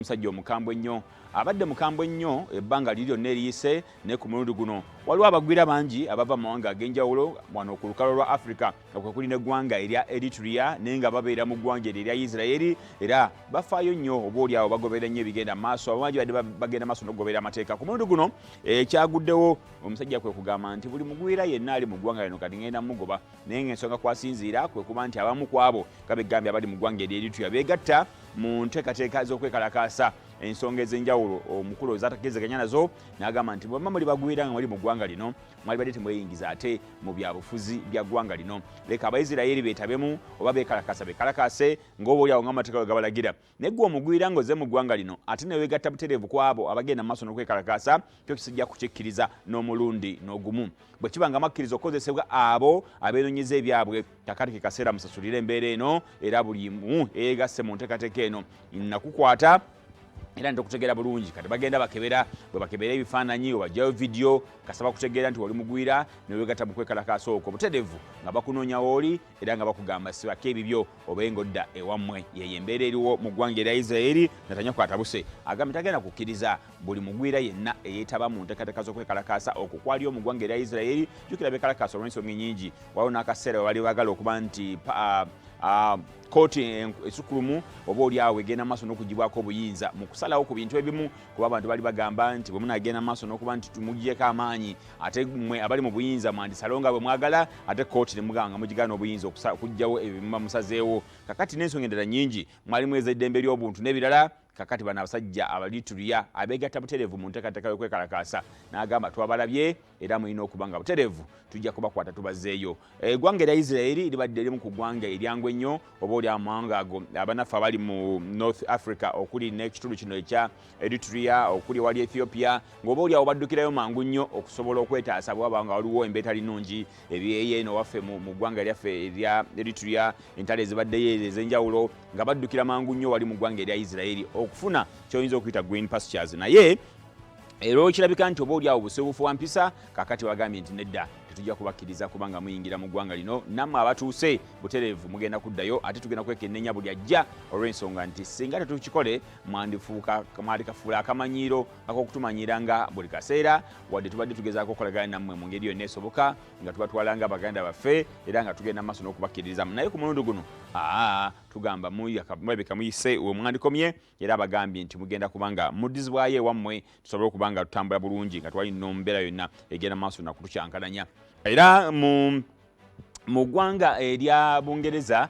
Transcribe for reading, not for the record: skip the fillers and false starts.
Omusajja omukambwe ennyo abadde mukambwe nnyo ebbanga liri lyonna eriyise, naye ku mulundi guno waliwo abagwira bangi abava mu mawanga ag'enjawulo wano ku lukalo lwa Africa, nga kwe kuli n'eggwanga erya Eritrea, naye nga babeera mu ggwanga eryo erya Isiraeri, era bafaayo nnyo, oba oli awo bagoberera nnyo ebigenda mu maaso. Abangi badde bagenda maaso n'okugoberera amateeka. Ku mulundi guno ekyaguddewo, omusajja kwe kugamba nti buli mugwira yenna ali mu ggwanga lino kati ngenda mugoba, naye ng'ensonga kwasinziira kwe kuba nti abamu ku abo nga begambye abali mu ggwanga erya Eritrea beegatta mu nteekateeka z'okwekalakaasa ensonga ez'enjawulo omukulu ezatakiriziganya nazo, n'agamba nti bwemba muli bagwira nga muli mu ggwanga lino, mwalibadde temweyingiza ate mu byabufuzi bya ggwanga lino. Leka Abaisiraeri beetabemu oba beekalakaasa beekalakaase ng'oba oliawo ng'amateeka we gabalagira, naye gwe omugwira ng'ozze mu ggwanga lino ate ne weegatta butereevu ku abo abagenda mu maaso n'okwekalakaasa, kyo kisijja kukikkiriza n'omulundi n'ogumu. Bwe kiba nga mwakkiriza okukozesebwa abo abeenoonyeza ebyabwe, kakati ke kaseera musasulire embeera eno, era buli mu eyeegasse mu nteekateeka eno nakukwata era ntokutegeera bulungi. Kati bagenda bakebera, bwe bakebera ebifaananyi obajjayo vidiyo, kasaba kutegeera nti wali mugwira newegatta mu kwekalakaasa okwo butereevu, nga bakunoonya wooli era nga bakugamba sibako ebibyo obe ng'odda ewammwe. Yeyo embeera eriwo mu ggwanga erya Isiraeri. Netanyahu atabuse, agambye tagenda kukkiriza buli mugwira yenna eyeetaba mu nteekateeka z'okwekalakaasa okwo kwaliyo mu ggwanga erya Isiraeri. Jjukira beekalakaasa olw'ensonga ennyingi. Waliwo n'akaseera we bali baagala okuba nti kooti esukulumu oba oli awo egenda maaso n'okugibwako obuyinza mu kusalawo ku bintu ebimu, kuba abantu bali bagamba nti bwe munaagenda maaso n'okuba nti tumugyeko amaanyi, ate mmwe abali mu buyinza mwandisalawo nga bwe mwagala, ate kooti ne mugamba nga mugigaana obuyinza okuggyawo ebyo bye muba musazeewo. Kakati n'ensonga endala nnyingi mwalimu ez'eddembe ly'obuntu n'ebirala. Kakati bano abasajja Abalituriya abeegatta butereevu mu nteekateeka y'okwekalakaasa, n'agamba twabalabye era mulina okuba nga butereevu tujja kubakwata tubazzeeyo. Eggwanga erya Isiraeri libadde erimu ku ggwanga eryangu ennyo oba oli amawanga ago abanaffe abali mu North Africa, okuli n'ekitundu kino ekya Eritrea, okuli wali Ethiopia, ng'oba oli awo baddukirayo mangu nnyo okusobola okwetaasa bwaba nga waliwo embeera etali nnungi ebyeyo eno waffe mu ggwanga lyaffe erya Eritrea, entalo ezibaddeyo ez'enjawulo, nga baddukira mangu nnyo wali mu ggwanga erya Isiraeri okufuna ky'oyinza okuyita green pastures. Naye era okirabika nti oba oli awo busibufu wa mpisa. Kakati bagambye nti nedda, tetujja kubakkiriza kubanga muyingira mu ggwanga lino. Nammwe abatuuse butereevu mugenda kuddayo, ate tugenda kwekennenya buli ajja, olw'ensonga nti singa tetukikole mwandifuuka mwandikafuula akamanyiiro ak'okutumanyiira nga buli kaseera, wadde tubadde tugezaako okukolagana nammwe mu ngeri yonna esoboka, nga tubatwala nga baganda baffe era nga tugenda maaso n'okubakkiririzamu. Naye ku mulundi guno aa tugamba mulabika muyise we mwandikomye, era abagambye nti mugenda kubanga muddizibwayo ewammwe tusobole okuba nga tutambula bulungi nga twali no mbeera yonna egenda maaso nakutukyankalanya. Era mu ggwanga erya Bungereza.